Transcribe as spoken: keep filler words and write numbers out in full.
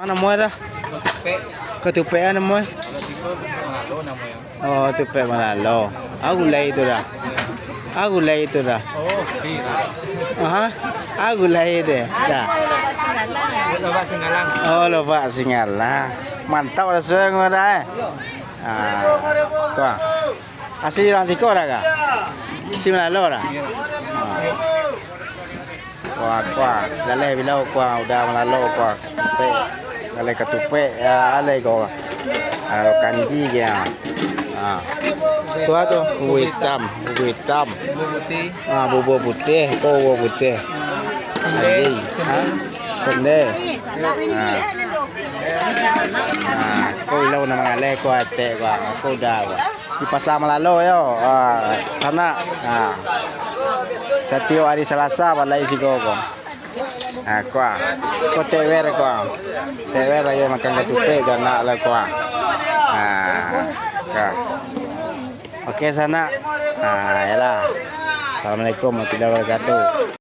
Namo dah? Ketupek. Ketupek ah namo. Oh, tupek malalo. Aku lai tu dah. Aku lai tu dah. Aha. Aku lai tu. Dah. Lobak Singgalang. Oh, Lobak Singgalang. Mantap rasonyo dah eh. Ah, tu ah. Asli urang siko dah kah? Si malalo dah. Ah. Kuah, kuah. Laleh bilo kuah, udah malalo kuah. Tupek. Laleh ketupek, ya, laleh ko. Ah, kandi je. Ah. Tu ah tu, bubur hitam, bubur hitam. Bubur putih. Ah, bubur putih, ko bubur putih. Kandi. Ha? Kandi. Ah. Ah, ko ilau nak mangaleh ko atek ko. Ko udah ko. Di Pasa Malalo yo. Ah, sanak. Ah. Satiok ari Salasa balai siko ko. Ah, kuah. Ko tewer kuah. Tewer ayo makan katupek ganak lah kuah. Ah, kuah. Oke, sanak. Ah, yalah. Assalamualaikum warahmatullahi wabarakatuh.